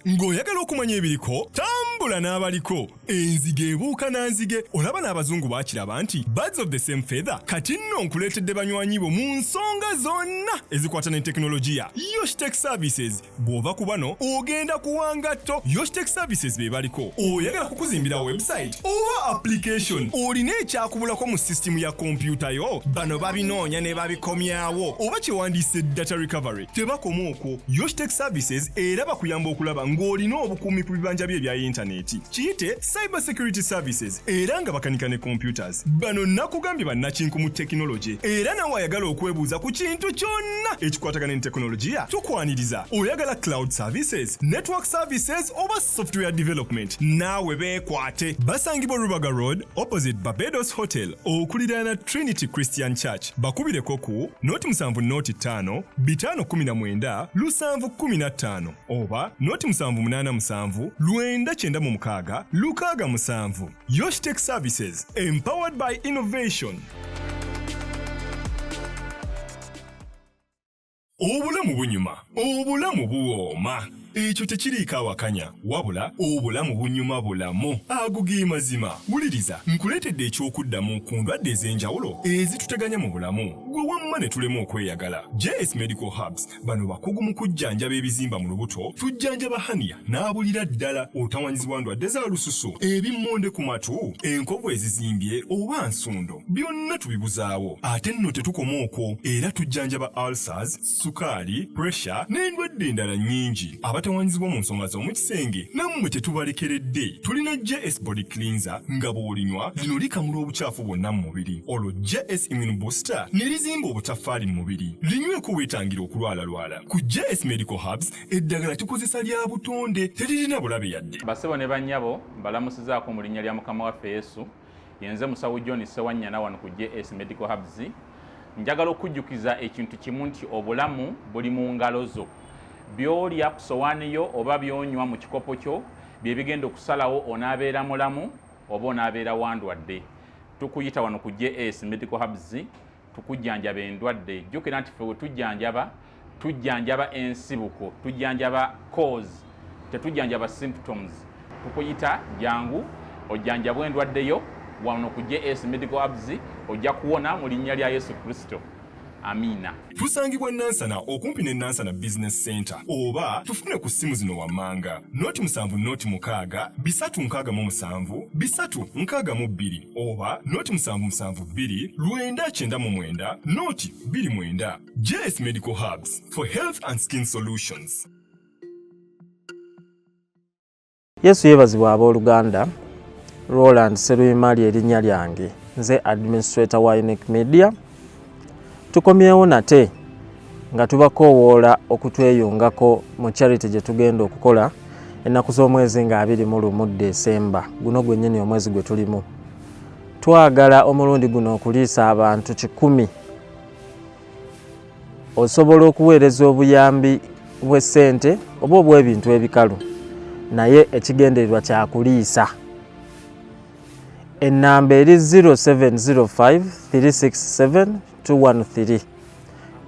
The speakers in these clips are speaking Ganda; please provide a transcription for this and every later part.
Ng'oyagala okumanya ebiriko, tambula n'abaliko. Enzige ebuuka na nzige. Olaba n'abazungu baakiraba nti birds of the same feather. Kati nno nkuleetedde banywanyi bo mu nsonga zonna ezikwata ne tekinologiya. Yoshtech Services. Bw'ova ku bano ogenda kuwa ngatto. Yoshtech Services be baliko. Oyagala kukuzimbira website oba application? Olina ekyakubulako mu sisitimu ya kompyuta yo? Bano babinoonya ne babikomyawo, oba kyewandiise data recovery. Tebakoma okwo, Yoshtech Services era bakuyamba okulaba ng'olina obukuumi ku bibanja bye ebya yintaneti, kiyite cyber security services, era nga bakanika ne computers. Bano nakugambye bannakinku mu tekinologi, era nawe ayagala okwebuuza ku kintu kyonna ekikwatagana ne tekinologiya tukwaniriza. Oyagala cloud services, network services oba software development, naawe beekwate. Basangibwa Rubaga Road, opposite Barbados Hotel, okuliraana Trinity Christian Church. Bakubireko ku 0 7 0 5 519 715 oba 0 787 996 67. Yoshtech Services, empowered by innovation. Obulamu bunyuma, obulamu buwooma, ekyo tekiriiko awakanya, wabula obulamu bunyuma bulamu. Ago ge mazima. Wuliriza, nkuleetedde ekyokuddamu ku ndwadde ez'enjawulo ezituteganya mu bulamu, gwe wamma ne tulema okweyagala. JS Medical Herbs, bano bakugu mu kujjanjaba ebizimba mu lubuto. Tujjanjaba hernia n'abulira ddala, otawanyizibwa ndwadde za lususu, ebimmonde ku matu, enkovu ezizimbye oba nsundo, byonna tubibuzaawo. Ate nno tetukoma okwo, era tujjanjaba ulcers, sukaali, pressure n'endwadde endala nnyingi. Abatawanyizibwa mu nsonga z'omu kisenge nammwe tetubalekeredde. Tulina JS Body Cleanser, nga bw'olinywa lino likamula obukyafu bwonna mu mubiri, olwo JS Immune Booster ne lizimba obutaffaali mu mubiri. Linyweko weetangira okulwalalwala. Ku JS Medical Herbs eddagala tukozesa lya butonde, teririna bulabe yadde. Basebo ne bannyabo, mbalamusizaako mu linnya lya Mukama waffe Yesu. Yenze musawo John Sewanyana wano ku JS Medical Herbs. Njagala okujjukiza ekintu kimu nti obulamu buli mu ngalo zo. By'olya ku sowaani yo oba by'onywa mu kikopo kyo bye bigenda okusalawo onaabeera mulamu oba onaabeera wandwadde. Tukuyita wano ku JS Medical Herbs tukujjanjaba endwadde. Jjukira nti ffe we tujjanjaba, tujjanjaba ensibuko, tujjanjaba cause, tetujjanjaba symptoms. Tukuyita, jangu ojjanjabwa endwadde yo wano ku JS Medical Herbs, ojja kuwona mu linnya lya Yesu Kristo. Amiina. Tusangibwa Nansana, okumpi ne Nansana Business Center, oba tufune ku ssimu zino wammanga: 0 7 0 6 367 362 oba 0 7 7 2 999 0 29. JS Medical Herbs, for health and skin solutions. Yesu yeebazibwa, abooluganda. Roland Seruyimali erinnya lyange, nze administrator wa Unique Media. Tukomyewo nate nga tubakoowoola okutweyungako mu charity gye tugenda okukola ennaku z'omwezi nga 21 Desemba guno gwennyini, omwezi gwe tulimu. Twagala omulundi guno okuliisa abantu 100. Osobola okuweereza obuyambi bw'essente oba obw'ebintu ebikalu, naye ekigendererwa kyakuliisa. Ennamba eri 0705 367 213.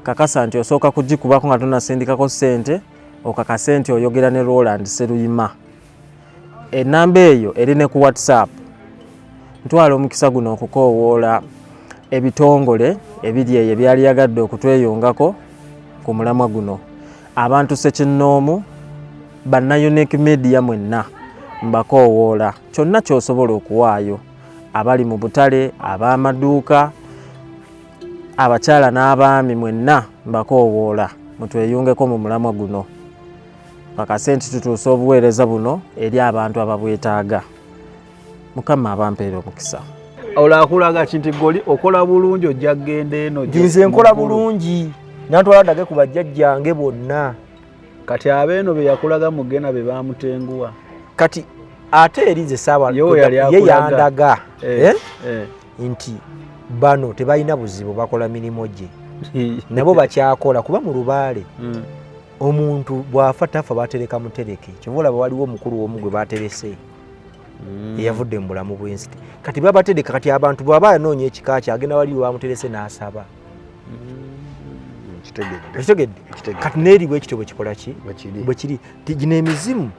Kakasa nti osooka kugikubako nga tonasindikako ssente, okakase nti oyogera ne Roland Seruyima. Ennamba eyo eri ne ku WhatsApp. Ntwala omukisa guno okukoowoola ebitongole ebiri eyo ebyali yagadde okutweyungako ku mulamwa guno. Abantu sekinnoomu, banna Unique Media mwenna mbakoowoola, kyonna ky'osobola okuwaayo, abali mu butale, ab'amaduuka, abakyala n'abaami, mwenna mbakoowoola mutweyungeko mu mulamwa guno, kakase nti tutuusa obuweereza buno eri abantu ababwetaaga. Mukama abampeera omukisa. Olwo akulaga ki nti goli okola bulungi, ojja kgenda eno? Nti nze nkola bulungi, nantwala ndage ku bajjajjange bonna. Kati abeeno be yakulaga mugena be bamutenguwa. Kati ate eri nze saawa Ye we yali ye akulaga. Yandaga Eh. Nti bano tebalina buzibu, bakola mirimu gye, nabo bakyakola, kuba mu lubaale omuntu bw'afa tafa, batereka mutereke. Kyova olaba waliwo omukulu omu gwe baterese. Eyavudde mu bulamu bw'ensi. Kati babatereka. Kati abantu bw'aba anoonya ekika kye, agenda wali bamuterese n'asaba. Kitegedde. Okitegedde? Kitegedde. Kati neeri bwekityo bwe kikola ki? Bwe kiri. Bwe kiri. Ti gino emizimu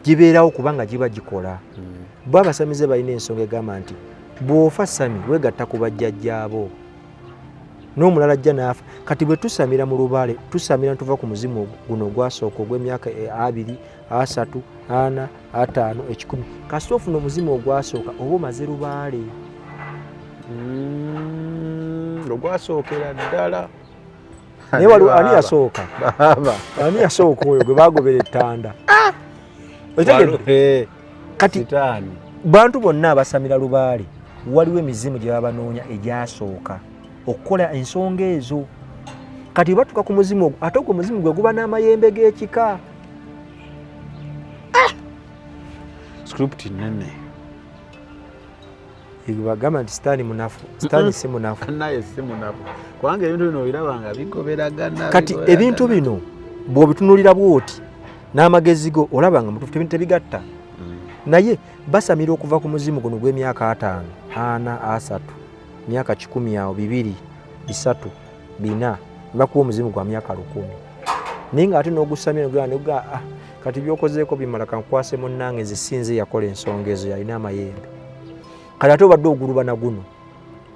gibeerawo kubanga giba gikola. Bo abasamize balina ensonga egamba nti bw'ofa, Sami, weegatta ku bajjajjaabo n'omulala ajja n'afa. Kati bwe tusamira mu lubaale, tusamira ntuva ku muzimu guno ogwasooka ogw'emyaka 20, 30, 40, 50, 100. Kasita ofuna omuzimu ogwasooka, oba omaze lubaale. Ogwasookera ddala. Naye waliwo ani yasooka? Baaba. Ani yasooka? Oyo gwe bagobera ettanda. Okitegedde? Kati Sitaani. bantu bonna abasamira lubaale, waliwo emizimu gye baba banoonya egyasooka okukola ensonga ezo. Kati batuka ku muzimu ogwo, ate ogwo omuzimu gwe guba n'amayembe g'ekika. Script nene. Bagamba nti Sitaani munafu. Sitaani si munafu. Naye si munafu, kubanga ebintu bino obiraba nga bigoberagana. Kati bigoberagana. Ebintu bino bw'obitunulira bwoti n'amagezi go, olaba nga mutuufu, tebigatta. Naye basamira okuva ku muzimu guno gw'emyaka 50, 40, 30, myaka 100 awo, 2, 3, 4, bakuwa omuzimu gwa myaka 1000. Naye ng'ate n'ogusamira nogaa nogaa, ah, kati byokozeeko bimala, kankwase munnange, nze sinze yakola ensonga ezo, yalina amayembe. Kati ate obadde oguluba na guno.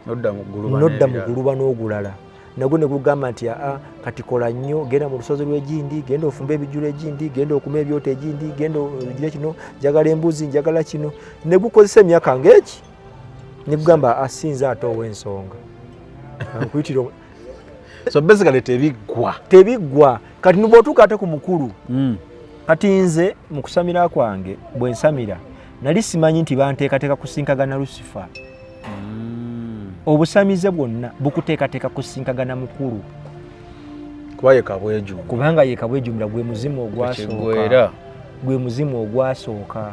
Nodda mu gguluba. Nodda mu n'ebirala. guluba n'ogulala nagwo ne gugamba nti aa, kati kola nnyo, genda mu lusozi lw'egindi, genda ofumbe ebijjulo egindi, genda okume ebyoto egindi, genda ogire kino, njagala embuzi, njagala kino. Ne gukozesa emyaka ng'eki, ne gugamba asinze ate ow'ensonga nkuyitira So basically tebiggwa. Tebiggwa. Kati nibwotuuka ate ku mukulu. Kati nze mu kusamira kwange, bwe nsamira, nali simanyi nti banteekateeka kusinkagana Lusifa. Obusamize bwonna bukuteekateeka kusinkagana mukulu. Kuba ye kabwejumba. Kubanga ye kabwejumbira, gwe muzimu ogwasooka. Kiggwera. Gwe muzimu ogwasooka.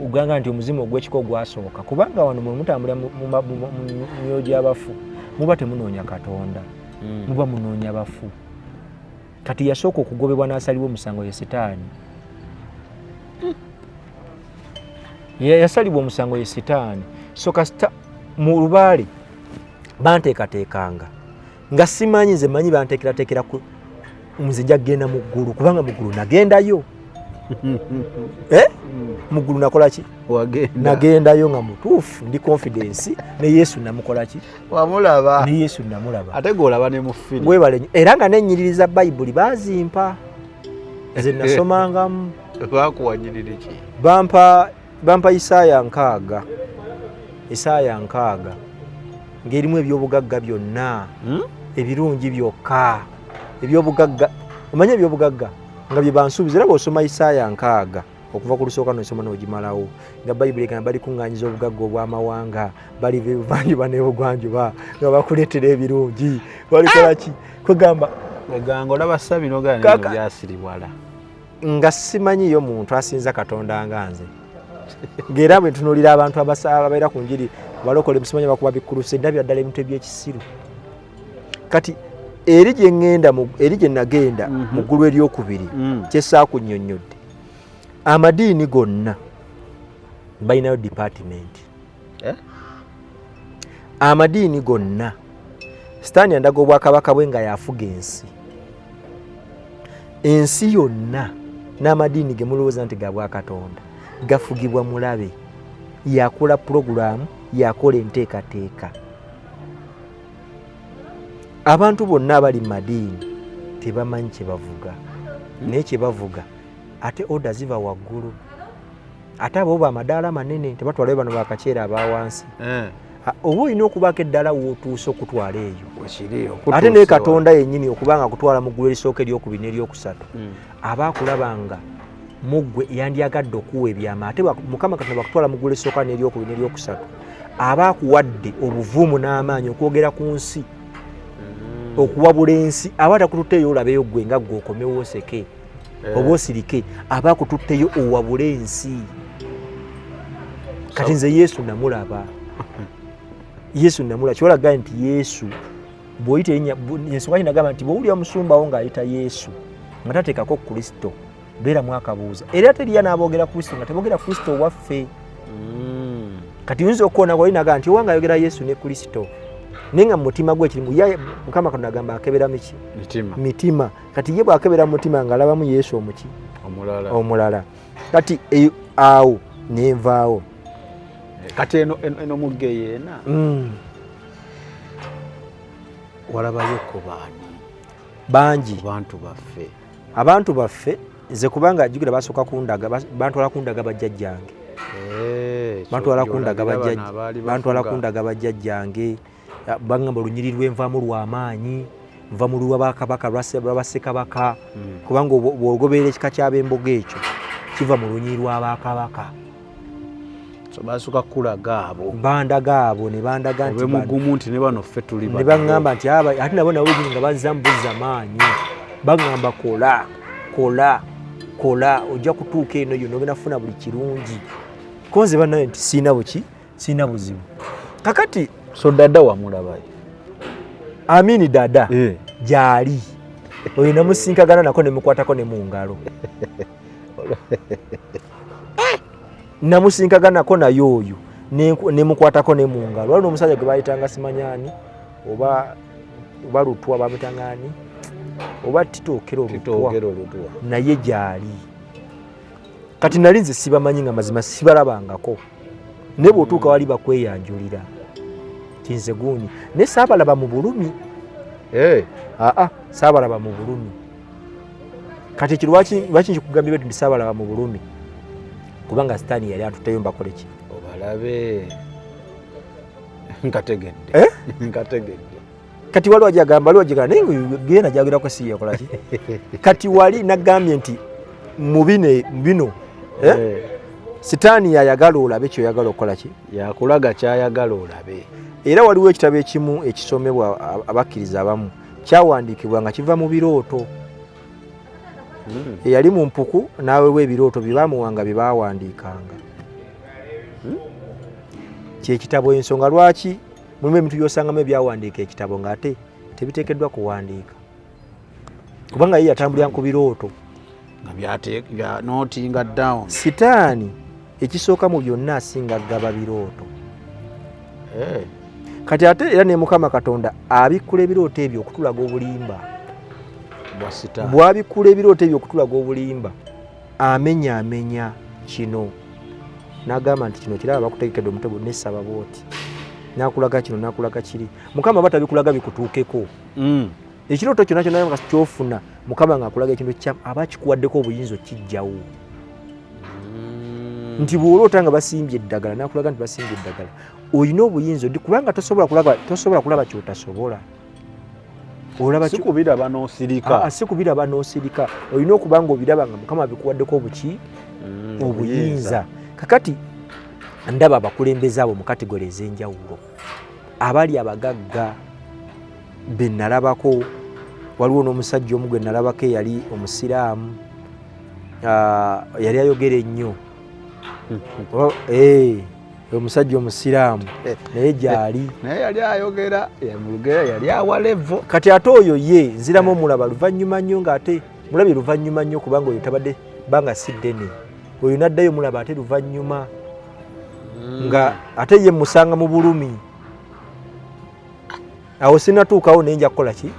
Ogamba nti omuzimu ogw'ekika ogwasooka, kubanga wano mwe mutambulira mu myoyo gy'abafu, muba temunoonya Katonda, muba munoonya bafu. Kati yasooka okugobebwa n'asalibwa omusango ye Sitaani. Yasalibwa omusango ye Sitaani. So kasita mu lubaale banteekateekanga nga simanyi, nze manyi banteekerateekera ku nze nja kugenda mu ggulu, kubanga mu ggulu nagendayo. Eh? Mu ggulu nakola ki? Wagenda. Nagendayo nga mutuufu, ndi confidence ne Yesu namukola ki? Wamulaba. Ne Yesu namulaba. Ate gweolaba ne mu firimu. Webale nnyo. Era nga nenyiririza Bayibuli bazimpa, nze nasomangamu. Bakuwanyirire ki? Bampa Isaaya 60, Isaaya 60 ng'erimu ebyobugagga byonna. Ebirungi byokka, ebyobugagga, omanye ebyobugagga nga bye bansuubiza. Era bw'osoma Isaaya 60 okuva ku lusooka nosoma n'ogimalawo, nga Bayibuli egamba bali kuŋŋaanyiza obugagga obw'amawanga, baliva ebuvanjuba n'ebugwanjuba nga bakuleetera ebirungi, balikola ki, kwegamba Eganga olaba sabi nogana byasiriwala. Nga simanyiyo muntu asinza Katonda nga nze, ng'era bwe ntunuulira abantu ababeera ku njiri, balokole, simanyi bakuba bikulusa, ndabira ddala ebintu ebyekisiru. Kati eri gye ŋŋenda eri gye nagenda mu ggulu eryokubiri, kyesaakunnyonnyodde, amadiini gonna balinayo department. Eh? Amadiini gonna, Sitaani andaga obwakabaka bwe nga yafuga ensi, ensi yonna n'amadiini ge mulowooza nti ga bwakatonda gafugibwa mulabe. Yakola pulogulaamu, yakola enteekateeka. Abantu bonna abali mu madiini tebamanyi kye bavuga, naye kye bavuga ate order ziva waggulu. Ate abo bamadaala manene tebatwalayo bano bakaceera abawansi. Oba olina okubaako eddala wootuuse okutwala eyo. Wekiri. Ate naye Katonda yennyini okuba nga kutwala mu ggulu erisooka, eryokubiri n'eryokusatu, aba akulaba nga muggwe yandyagadde okuwa ebyama. Ate Mukama Katonda bakutwala mu ggulu erisooka n'eryokubiri n'eryokusatu, aba akuwadde obuvumu n'amaanyi okwogera ku nsi, okuwabula ensi. Aba takututteeyo olabeyo ggwe nga ggwe okomewo oseke oba osirike, aba akututteyo owabule ensi. Kati nze Yesu namulaba, Yesu namulaba. Kyolaga nti Yesu bw'oyita erinnya, ensonga kinagamba nti bw'owulira musumbawo ng'ayita Yesu nga tateekako Kristo. Beeramu akabuuza. Era teriya n'aboogera Kristo nga teboogera Kristo waffe. Kati oyinza okukoona wali naga nti owange ayogera Yesu ne Kristo, naye nga mu mutima gwe kirimu ye Mukama Katonda agamba akebera miki? Mitima. Mitima. Kati ye bw'akebera mu mutima ng'alabamu Yesu omuki? Omulala. Omulala. Kati eyo awo nenvaawo. Kati eno mu ggeyeena. Walabayo ku baani? Bangi. Ku bantu baffe. Abantu baffe nze kubanga jjukira basooka kundaga, bantwala kundaga bajjajjange. Bantwala kundaga bajjajja, bantwala kundaga bajjajjange. Bangamba olunyiriri lwenvaamu lw'amaanyi, nva mu lwa bakabaka, lwa bassekabaka. Kubanga bw'ogoberera ekika ky'ab'embogo ekyo kiva mu lunyiriri lwa bakabaka. So basooka kukulaga abo. Bandaga abo ne bandaga nti Obe mugumu nti ne bano ffe tuli ne bano. baŋŋamba nti aba, ate nabo nabo bennyini nga bazza mbuzza maanyi. Baŋŋamba kola, kola, kola, ojja kutuuka eno yonna ogenda kufuna buli kirungi. Ko nze bannaye nti siina buki, siina buzibu. Kakati so dada wamulabayo? Amini dada gyali. Oyo namusinkagana nako ne mukwatako ne mu ngalo. Namusinkaganako naye oyo ne mukwatako ne mu ngalo. Waliwo n'omusajja gwe bayitanga simanyani oba Lutwa bamuyitanga ani? Oba Tito Okello Lutwa. Tito Okello Lutwa. Naye gyali. Kati nali nze sibamanyi nga mazima sibalabangako. Naye bw'otuuka wali bakweyanjulira nti nze gundi. Naye saabalaba mu bulumi. Aa, saabalaba mu bulumi. Kati ekyo lwaki nkikugambye bwe nti saabalaba mu bulumi? Kubanga Sitaani yali antutteyo mbakole ki? Obalabe. Nkategedde. Nkategedde. Kati waliwo ajagamba, waliwo ajagamba, naye nga genda gyagerako si yekola ki? Kati wali nagambye nti mu bino, Sitaani yayagala olabe ky'oyagala okukola ki? Yakulaga ky'ayagala olabe. Era waliwo ekitabo ekimu ekisomebwa abakkiriza abamu, kyawandiikibwa nga kiva mu birooto. Eyali mu mpuku n'aweebwa ebirooto bye baamuwanga bye baawandiikanga. Kye kitabo ensonga lwaki mulimu ebintu by'osangamu ebyawandiika ekitabo ng'ate tebiteekeddwa kuwandiika. Kubanga ye yatambulira ku birooto. Nga bya notinga down. Sitaani ekisooka mu byonna asinga gaba birooto. Kati ate era ne Mukama Katonda abikkula ebirooto ebyo okutulaga obulimba. Bwa Sitaani. Bw'abikkula ebirooto ebyo okutulaga obulimba, amenya amenya kino. N'agamba nti kino kiraba bakutegekedde omutego n'essaba bw'oti. N'akulaga kino, n'akulaga kiri. Mukama aba tabikulaga bikutuukeko. Ekirooto kyonna kyonna nga ky'ofuna, Mukama ng'akulaga ekintu kya aba akikuwaddeko obuyinza okkiggyawo. Nti bw'oloota nga basimbye eddagala, n'akulaga nti basimbye eddagala, olina obuyinza odi kubanga tosobola kulaba ky'otasobola. Olaba Si kubiraba n'osirika. Si kubiraba n'osirika. Olina okuba ng'obiraba nga Mukama abikuwaddeko obuki? Obuyinza. Kakati ndaba abakulembeze abo mu kategori ez'enjawulo abali abagagga be nalabako. Waliwo n'omusajja omu gwe nalabako eyali omusiraamu, yali ayogera ennyo. Omusajja omusiraamu naye gyali. Naye yali ayogera, yamulugera, yali awa level. Kati ate oyo ye nziramu omulaba luvannyuma nnyo, ng'ate mulabye luvannyuma nnyo kubanga oyo tabadde banga si ddene. Oyo n'addayo mulaba ate luvannyuma nga ate ye musanga mu bulumi. Awo sinatuukawo naye nja kukola ki?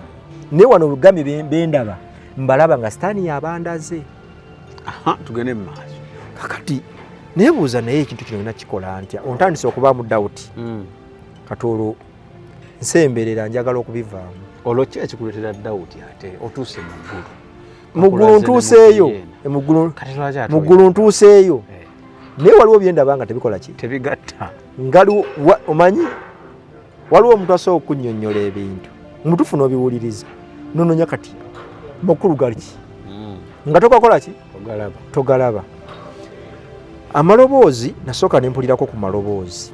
Naye wano gambye bendaba mbalaba nga Sitaani yabandaze. Tugende mu maaso. Kakati neebuuza naye ekintu kino olina kikola ntya? Ontandise okubaamu doubt. Kati olwo nsemberera njagala okubivaamu. Olwo ki ekikuleetera doubt ate otuuse mu ggulu? Mu ggulu ntuuseeyo. Kati lwaki ate Mu ggulu oyina? ntuuseeyo. Naye waliwo bye ndaba nga tebikola ki? Tebigatta. Omanyi waliwo omuntu asobola okunnyonnyola ebintu mutuufu n'obiwuliriza n'onoonya kati makulu gali ki? Nga togakola ki? Togalaba. Togalaba. Amaloboozi nasooka ne mpulirako ku maloboozi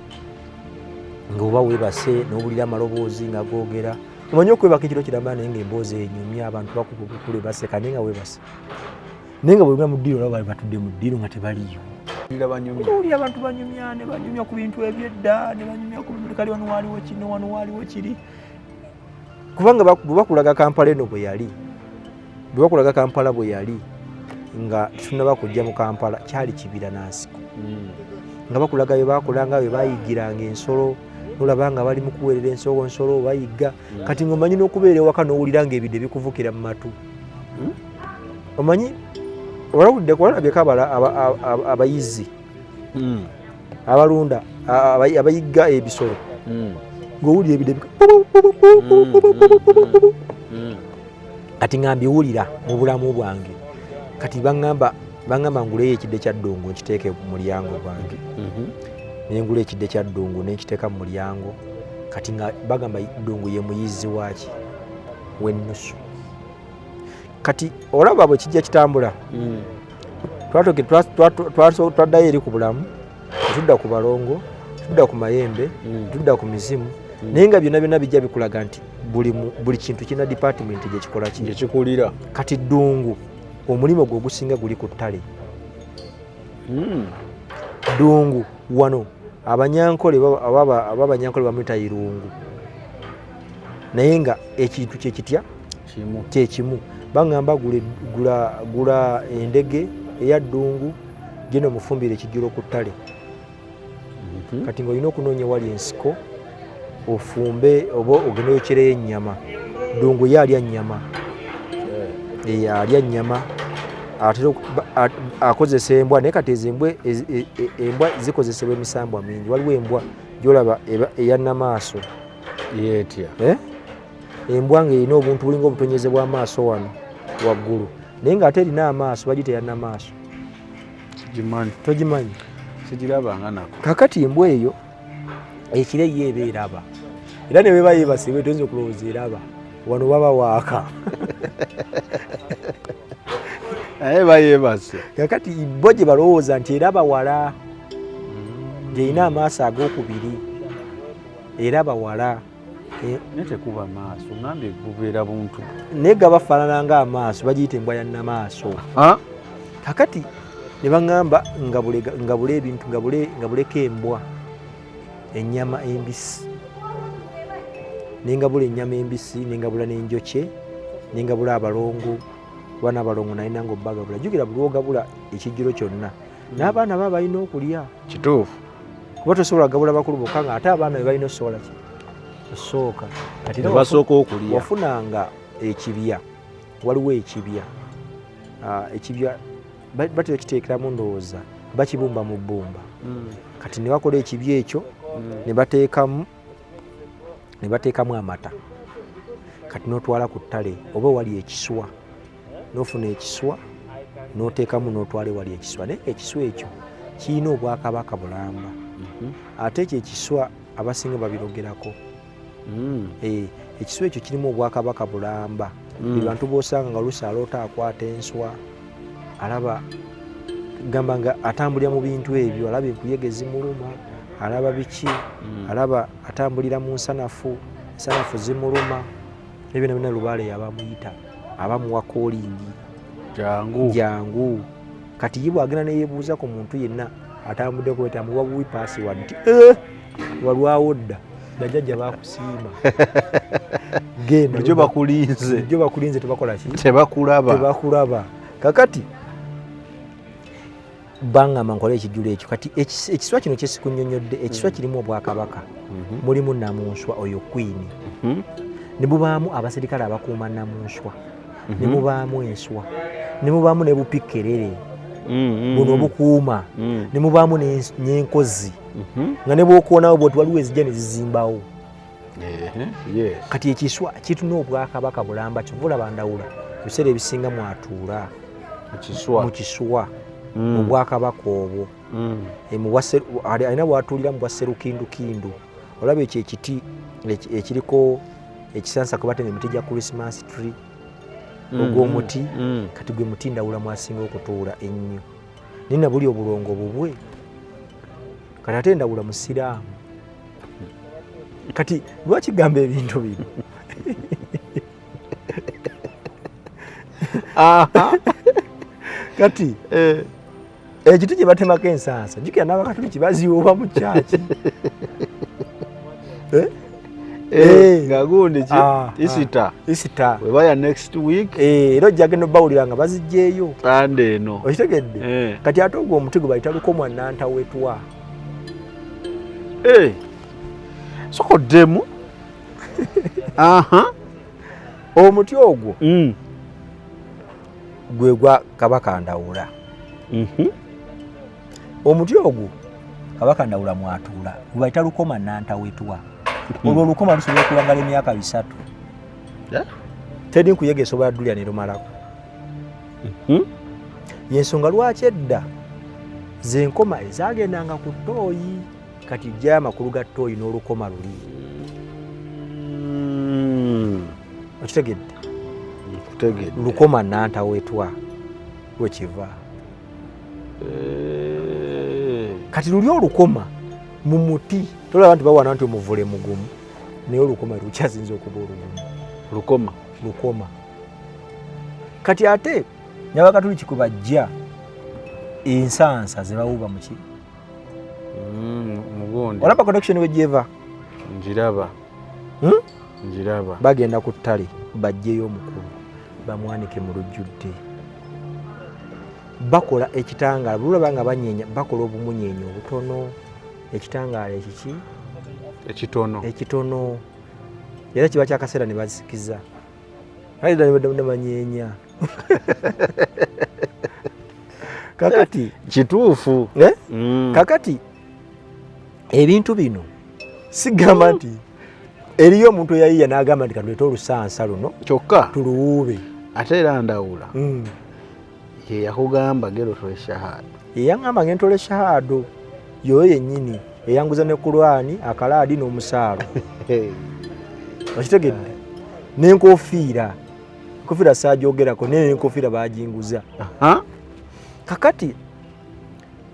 ng'oba weebase n'owulira amaloboozi nga googera. Omanyi okwebaka ekiro kiramba naye ng'emboozi enyumya abantu bakuba obukule baseka naye nga weebase. Naye nga bw'ogenda mu ddiiro olaba bali batudde mu ddiiro nga tebaliiwo. Owulira banyumya. Owulira abantu banyumya ne banyumya ku bintu eby'edda ne banyumya ku bintu kali wano waaliwo kino wano waaliwo kiri. Kubanga bwe bakulaga Kampala eno bwe yali, bwe bakulaga Kampala bwe yali Nga tetunaba kujja mu Kampala, kyali kibira na nsiko, nga bakulaga bye bakolanga, bye bayigiranga ensolo, nolaba nga bali mu kuweerera ensolo, nsolo bayigga. Kati ng'omanyi n'okubeera ewaka n'owulira ng'ebidde bikuvukira mu matu. Omanyi olawudde kuwalabyeko abayizi abalunda, abayigga ebisolo, ng'owulira ebidde. Kati nga mbiwulira mu bulamu bwange. Kati baŋŋamba nguleyo ekidde kya ddungu nkiteeke mu mulyango gwange. Nengula ekidde kya ddungu nenkiteeka mu mulyango. Kati nga bagamba ddungu ye muyizzi waaki w'ennusu. Kati olaba bwe kijja kitambula, twaddayo eri ku bulamu, tudda ku balongo, tudda ku mayembe, tudda ku mizimu, naye nga byonna byonna bijja bikulaga nti buli kintu kirina department gyekikola ki. Gyekikulira. Kati ddungu omulimu gwe ogusinga guli ku ttale. Ddungu wano abanyankole aba abanyankole bamuyita irungu, naye nga ekintu kyekitya? Kimu. Kyekimu. Baŋŋamba gula endege eya ddungu, genda omufumbire ekijjulo ku ttale. Kati ng'olina okunoonya ewali ensiko ofumbe oba ogende oyokyereyo ennyama. Ddungu ye alya nnyama. Alya nnyama, atera akozesa embwa. Naye kati ezo embwa embwa zikozesebwa emisambwa mingi. Waliwo embwa gyolaba eya namaaso. Yetya? Eh? Embwa ng'erina obuntu bulinga obutonyeze bw'amaaso wano waggulu, naye ng'ate erina amaaso, bagiyita eya namaaso. Sigimanyi. Togimanyi? Sigirabanga nako. Kakati embwa eyo ekiro ye eba eraba, era ne bweba yeebase bwe toyinza okulowooza eraba, wano baba waaka. Naye bayebase. Kakati bo gye balowooza nti eraba wala, gyerina amaaso ag'okubiri, eraba wala. Naye tekuba maaso, ngambye bubeera buntu. Naye gabafaanana ng'amaaso, bagiyita embwa ya namaaso. Kakati ne baŋŋamba ngabule ebintu, ngabuleko embwa ennyama embisi, nengabula ennyama embisi, nengabula n'enjokye, nengabula abalongo, kuba n'abalongo nalina nga obbagabula. Jjukira buli lwogabula ekijjulo kyonna, n'abaana baba balina okulya. Kituufu. Kuba tosobola gabula bakulu bokka nga ate abaana be balina osobola ki osooka. Kati era basooka okulya. Wafunanga ekibya, waliwo ekibya, ekibya batera kiteekeramu, ndowooza bakibumba mu bbumba. Kati ne bakola ekibya ekyo, ne bateekamu amata. Kati n'otwala ku ttale oba wali ekiswa, n'ofuna ekiswa n'oteekamu, n'otwala ewali ekiswa. Naye ekiswa ekyo kirina obwakabaka bulamba. Ate ekyo ekiswa abasinga babirogerako. Ekiswa ekyo kirimu obwakabaka bulamba. Bantu bosanga nga oluusi aloota akwata enswa, alaba gamba nga atambulira mu bintu ebyo, alaba enkuyege zimuluma, alaba biki, alaba atambulira mu nsanafu, ensanafu zimuluma, ebyo byonna lubaale yaba amuyita, aba muwa calling. Jangu. Jangu. Kati ye bwagenda neyebuuza ku muntu yenna atambudde kweta, amuwa buwi password nti, "Eh, walwawo dda, bajjajja bakusiima, genda." Bulijjo bakulinze. Bulijjo bakulinze, tebakola ki? Tebakulaba. Tebakulaba. Kakati baŋŋamba nkole ekijjulo ekyo. Kati ekiswa kino kyesikunyonyodde, ekiswa kirimu obwakabaka. Mulimu namunswa oyo queen, ne mubaamu abaserikale abakuuma namunswa, ne mubaamu enswa, ne mubaamu ne bupikkerere buno obukuuma, ne mubaamu n'enkozi, nga ne bwokoonawo bwoti waliwo ezijja ne zizimbawo. Kati ekiswa kituna obwakabaka bulamba. Kyova olaba ndawula ebiseera ebisinga mwatuula Ekiswa. Mu kiswa, mu bwakabaka obwo. Alina bwatuulira mu bwa serukindukindu. Olaba ekyo ekiti ekiriko ekisansa kwe batema emiti gya Christmas tree, ogw'omuti. Kati gwe muti ndawula mwasinga okutuula ennyo, naye nabuli obulongo bubwe. Kati ate ndawula musiraamu. Kati lwaki gamba ebintu bino? Kati ekiti kye batemako ensansa, jjukira n'Abakatuliki baziwooba mu kyaki. Eh? Eh, nga gundi ki Ah, Easter. Easter. Webaya next week. Eh, era ojja genda obawulira nga bazigyeyo. Sunday eno. Okitegedde? Eh. Kati ate ogwo omuti gwe bayita lukomwa nantawetwa. Eh. Soko demu. Aha. Omuti ogwo gwe gwa Kabaka Ndawula. Omuti ogwo Kabaka Ndawula mwatuula gwe bayita lukoma nantawetwa. Olwo olukoma lusobola okuwangala emyaka 3. Teri nkuyege esobola ddulya ne lumalako. Yensonga lwaki edda ze nkoma ezagendanga ku ttooyi, kati ggyayo amakulu ga ttooyi n'olukoma luli. Okitegedde? Nkutegedde. Lukoma nantawetwa wekiva. Kati luli olukoma mu muti, tolaba nti bawana nti omuvule mugumu, naye olukoma lukyasinza okuba olugumu. Lukoma. Lukoma. Kati ate n'Abakatuliki kwe bajja ensansa ze bawuba mu ki? Mugundi. Olaba connection we gyeva? Njiraba. Njiraba. Bagenda ku ttale baggyeyo omukulu bamwanike mu lujjudde. Bakola ekitangaala, bwe lulaba nga banyeenya, bakola obumunyeenya obutono, ekitangaala ekiki? Ekitono. Ekitono. Era kiba kyakaseera ne bazikiza. Kale ddala ne banyeenya. Kakati kituufu. Eh? Kakati ebintu bino sigamba nti eriyo omuntu eyayiya n'agamba nti katuleete olusansa luno kyokka tuluwuube. Ate era Ndawula ye yakugamba genda otole shahado. Ye yaŋŋamba ngenda ntole shahado yoyo yennyini eyanguza ne Kurani, akalaadi n'omusaalo. Okitegedde? N'enkofiira. Enkofiira saagyogerako, naye n'enkofiira baaginguza. Kakati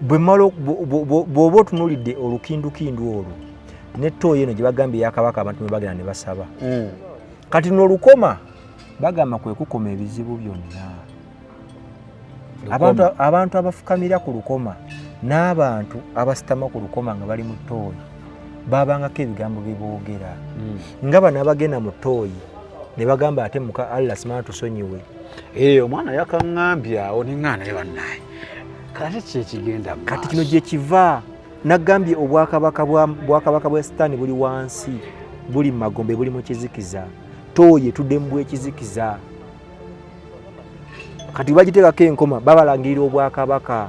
bw'oba otunuulidde olukindukindu olwo ne ttooyi eno gye bagambye eya Kabaka abantu mwe bagenda ne basaba. Kati luno olukoma bagamba kwe kukoma ebizibu byonna. Abantu abafukamira ku lukoma n'abantu abasitama ku lukoma nga bali mu ttooyi babangako ebigambo bye boogera. Nga bano abagenda mu ttooyi ne bagamba ate muka Allah simana tusonyiwe. Omwana yakaŋŋambye awo ne ŋŋaana naye bannaye. Kati ki ekigenda mu Kati kino maaso? gye kiva nagambye obwakabaka bwa Sitaani buli wansi, buli mu magombe, buli mu kizikiza. Ttooyi etudde mu bwekizikiza. Kati bagiteekako enkoma babalangirira obwakabaka.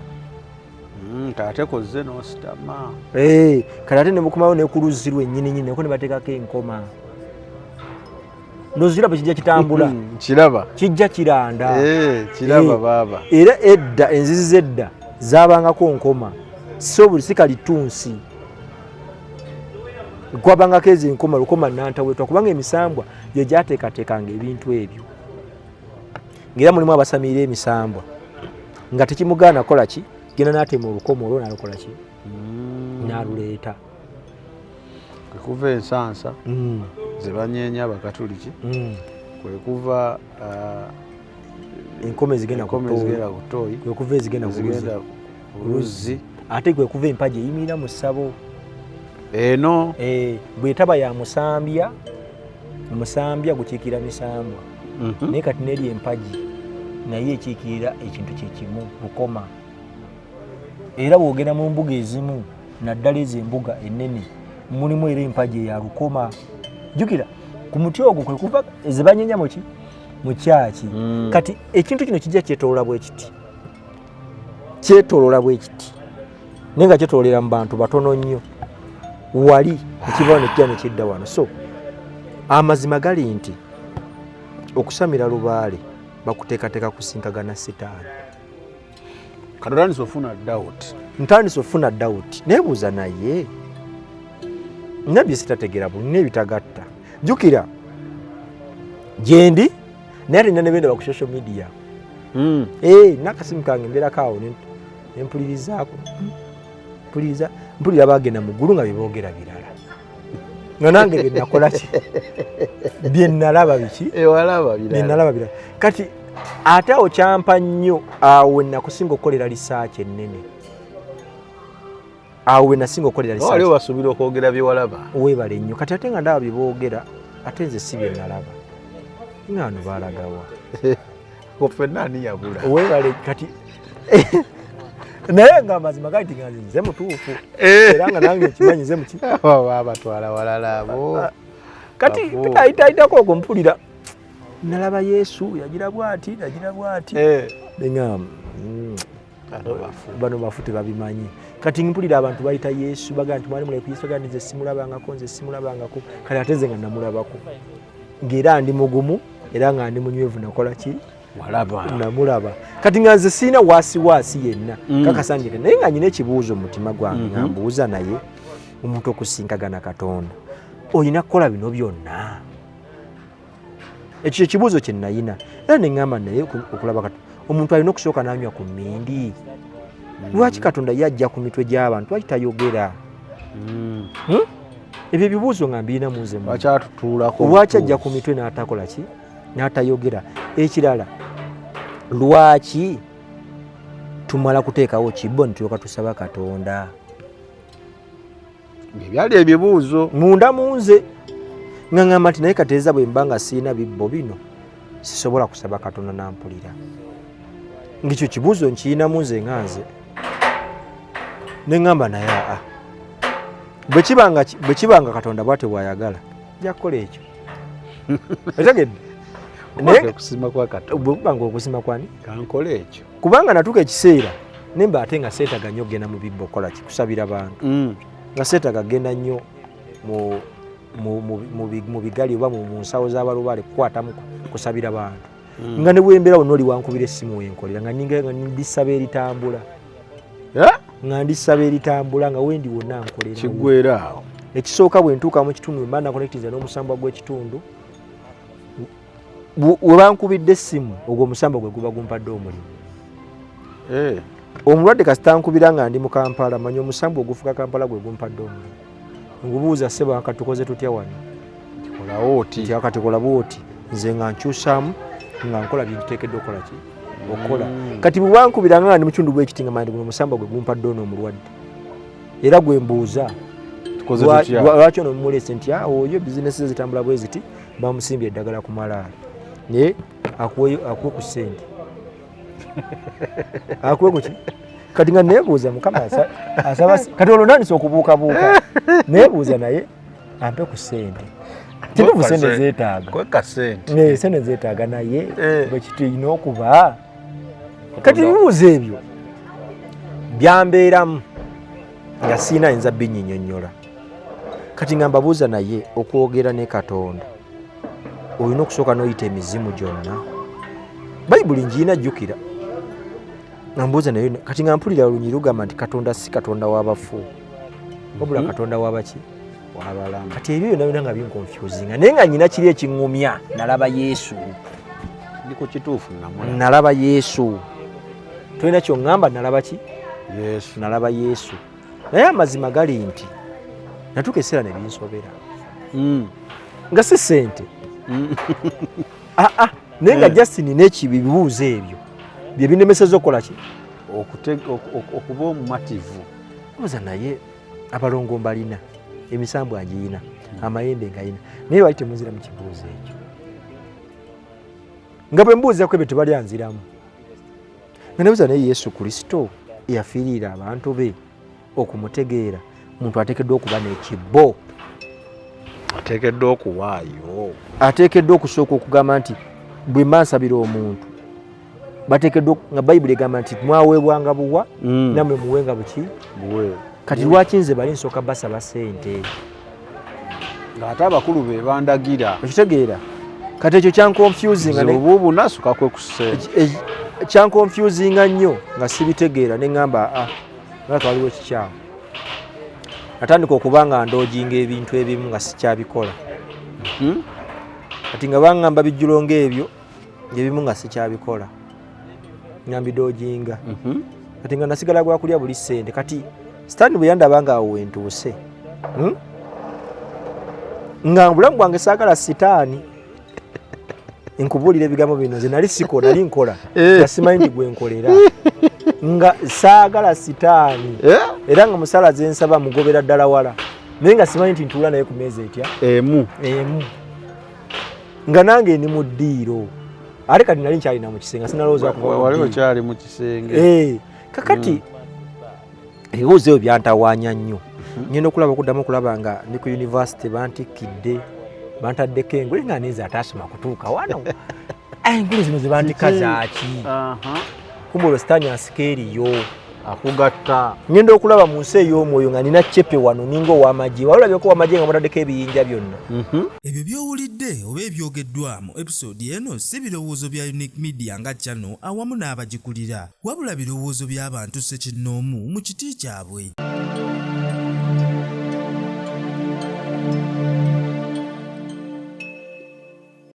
Kati ate kozze n'ositama. Kati ate ne bukomawo ne ku luzzi lwennyini nnyini nako ne bateekako enkoma. Ndowooza kiraba kijja kitambula. Kiraba. Kijja kiranda. Kiraba baaba. Era edda enzizi z'edda zaabangako nkoma. So buli si kalitunsi. Kwabangako ezo enkoma lukoma nantawetwa kubanga emisambwa gye gyateekateekanga ebintu ebyo. Ng'era mulimu abasamirira emisambwa nga tekimugaana kukola ki? Genda n'atema olukoma olwo n'alukola ki? N'aluleeta. Kwe kuva ensansa ze banyeenya Abakatuliki, kwe kuva enkoma ezigenda ku enkoma ttooyi. ezigenda ku ttooyi. Kwe kuva ezigenda ku luzzi. Ezigenda ku luzzi. Ate kwe kuva empagi eyimirira mu ssabo. Eno. Bw'etaba ya musambya, omusambya gukiikirira misambwa. Naye kati n'eri empagi naye ekiikirira ekintu kye kimu, lukoma. Era bw'ogenda mu mbuga ezimu, naddala ezo embuga ennene, mulimu era empagi eya lukoma. Jjukira ku muti ogwo kwe kuva ze banyenya mu ki? Mu kyaki. Kati ekintu kino kijja kyetoolola bwe kiti. Kyetoolola bwe kiti. Naye nga kyetoololera mu bantu batono nnyo. Wali ekiva wano kijja ne kidda wano. So amazima gali nti okusamira lubaale bakuteekateeka kusinkagana sitaani. Kati otandise ofuna doubt. Ntandise ofuna doubt. Neebuuza naye nina bye sitategeera bulungi n'ebitagatta. Jjukira gyendi naye ate nina ne bendaba ku social media. N'akasimu kange mbeerako awo ne mpulirizaako. Mpulira bagenda mu ggulu nga bye boogera birala. Nga nange bye nakola ki? Bye nalaba biki? Walaba birala. Bye nalaba birala. Kati ate awo kyampa nnyo awo we nakusinga okukolera research ennene. Awo we nasinga okukolera research. Wali obasuubira okwogera bye walaba. Weebale nnyo. Kati ate nga ndaba bye boogera, ate nze si bye nalaba. Nga wano baalagawa. Ffenna ani yabula? Weebale kati naye nga amazima gali nti nga nze mutuufu eh. era nga nange nkimanyi nze muki babatwala walala abo ah, kati ayitayitako ogwo mpulira nalaba Yesu yagira bwati yagira bwati eh. nenga bano bafu tebabimanyi kati mpulira abantu bayita Yesu bagamba nti mwali mulabe ku Yesu bagamba nti nze simulabangako nze simulabangako kati ate nze nga namulabako ng'era ndi mugumu era nga ndi munywevu nakola ki walaba namulaba kati nga nze sirina waasiwaasi yenna mm. kakasa njeke naye nga nyina ekibuuzo mu mutima gwange nga mm-hmm. mbuuza naye omuntu okusinkagana Katonda olina kukola bino byonna ekyo ekibuuzo kye nayina era ne ŋŋamba naye okulaba Katonda omuntu alina okusooka n'anywa ku mmindi mm. lwaki Katonda ye ajja ku mitwe gy'abantu lwaki tayogera mm. hmm? Ebyo ebibuuzo nga mbirina mu nze lwaki ajja ku mitwe n'atakola ki n'atayogera ekirala lwaki tumala kuteekawo kibbo nitulyoka tusaba Katonda Ebyali ebibuuzo munda mu nze nga ŋŋamba nti naye kateeza bwe mba nga sirina bibbo bino sisobola kusaba Katonda nampulira ng'ekyo kibuuzo nkiyinamu nze nga nze ne ŋŋamba naye aa bwe kiba nga Katonda bw'atyo bw'ayagala nja kukola ekyo otegedde okusima kwa Katonda bwe kuba nga okusima kwani kankole ekyo kubanga natuuka ekiseera nemba ate nga seetaga nnyo okugenda mu bibbo okukola ki kusabira bantu mm. nga seetaga kugenda nnyo mu bigali oba mu nsawo z'abalubaale kukwatamu kusabira bantu mm. nga ne bwembeera wonna oli wankubira essimu wenkolera nga ninga nga ndisaba eritambula eh? nga ndisaba eritambula nga wendi wonna nkolera kiggwera awo ekisooka bwe ntuuka mu kitundu mba nakonectinze n'omusambwa gw'ekitundu we bankubidde essimu ogwo omusambwa gwe guba gumpadde omulimu eh. Omulwadde kasita nkubira nga ndi mu Kampala manya omusambwa ogufuka Kampala gwe gumpadde omulimu ngubuuza ssebo akatukoze tutya wano nti akatikola bwoti nze nga nkyusaamu nga nkola byentuteekeddwa okukola ki okukola mm. Kati bwe bankubira nga ndi mu kitundu bwekiti nga manya guno omusambwa gwe gumpadde ono omulwadde era gwe mbuuza lwaki ono mumuleese nti ah, oyo bizinesi ze zitambula bwe ziti bamusimbye eddagala ku malaalo naye akuwe ku ssente akuwe kuki kati nga nebuuza mukama asaba kati olwo nandisa okubuukabuuka nebuuza naye ampe ku ssente kituufu sente zeetaaga sente zeetaaga naye eh. bwe kitulina okuba kati ebibuuzo ebyo byambeeramu nga siina ayinza binyinyonnyola kati nga mbabuuza naye okwogera ne Katonda olina okusooka n'oyita emizimu gyonna bayibuli ngiina jjukira nga mbuuza naye kati nga mpulira olunyi lugamba nti Katonda si Katonda w'abafu wabula mm -hmm. Katonda w'abaki kati ebyo byonna byonna nga binkonfusinga naye nga nyina kiri ekiŋŋumya nalaba Yesu ndi ku kituufu nalaba Yesu tolina kyoŋŋamba nalaba ki Yesu nalaba Yesu naye amazima gali nti natuuka ekiseera ne binsobera mm. nga si ssente mm. aa ah, ah, naye nga eh. Justin n'ekibi ebibuuzo ebyo bye binemeseza okukola ki okuba omumativu buuza naye abalongo mbalina emisambwa ngiyina hmm. amayembe ngayina naye lwaki temunzira mu kibuuzo ekyo nga bwe mbuuzako ebyo tebali anziramu nga nebuuza naye Yesu Kristo eyafiirira abantu be okumutegeera omuntu ateekeddwa okuba n'ekibbo ateekeddwa okuwaayo ateekeddwa okusooka okugamba nti bwe mba nsabira omuntu bateekeddwa nga bayibuli egamba nti mwaweebwanga buwa mm. namwe muwenga buki kati lwaki nze bali nsooka basaba ssente ng'ate abakulu be bandagira okitegeera kati ekyo kyankonfusinga kwe ku ssente kyankonfusinga nnyo nga sibitegeera ne ŋŋamba a ah, nga waliwo ekikyamu natandika okuba nga ndoojinga ebintu ebimu nga sikyabikola hmm? Kati nga baŋŋamba bijjulo ng'ebyo ebimu nga sikyabikola nga mbidojinga mhm. kati nga nasigala gwakulya buli ssente kati sitaani bwe yandaba nga awo wentuuse hmm? nga obulamu bwange saagala sitaani nkubuulira ebigambo bino nze nali siko nali nkola eh. nga simanyi nti gwe nkolera Nga saagala sitaani. Eh? Era nga musala zensaba mugobera ddala wala, naye nga simanyi nti ntuula naye ku meeza etya. Emu. Emu, nga nange ndi mu ddiiro, ate kati nali nkyalina mu kisenge, sinalowooza kuva mu Wali ddiiro. okyali mu kisenge. Eh, kakati ebibuuzo ebyo byantawaanya nnyo. Ngenda okulaba, okuddamu okulaba nga ndi ku university, bantikkidde, bantaddeko engule, nga nenze ataasoma kutuuka wano. Ah, engule zino zebantikka zaaki? Kumbe olwo sitaani asika eriyo. Akugatta. Ngenda okulaba mu nsi ey'omwoyo nga nina cepe wano, ninga ow'amagye. Wali olabyeko ow'amagye nga mutaddeko ebiyinja byonna? Ebyo by'owulidde oba ebyogeddwa mu episode eno si birowoozo bya Unique Media nga channel awamu n'abagikulira, wabula birowoozo by'abantu ssekinnoomu mu kiti kyabwe.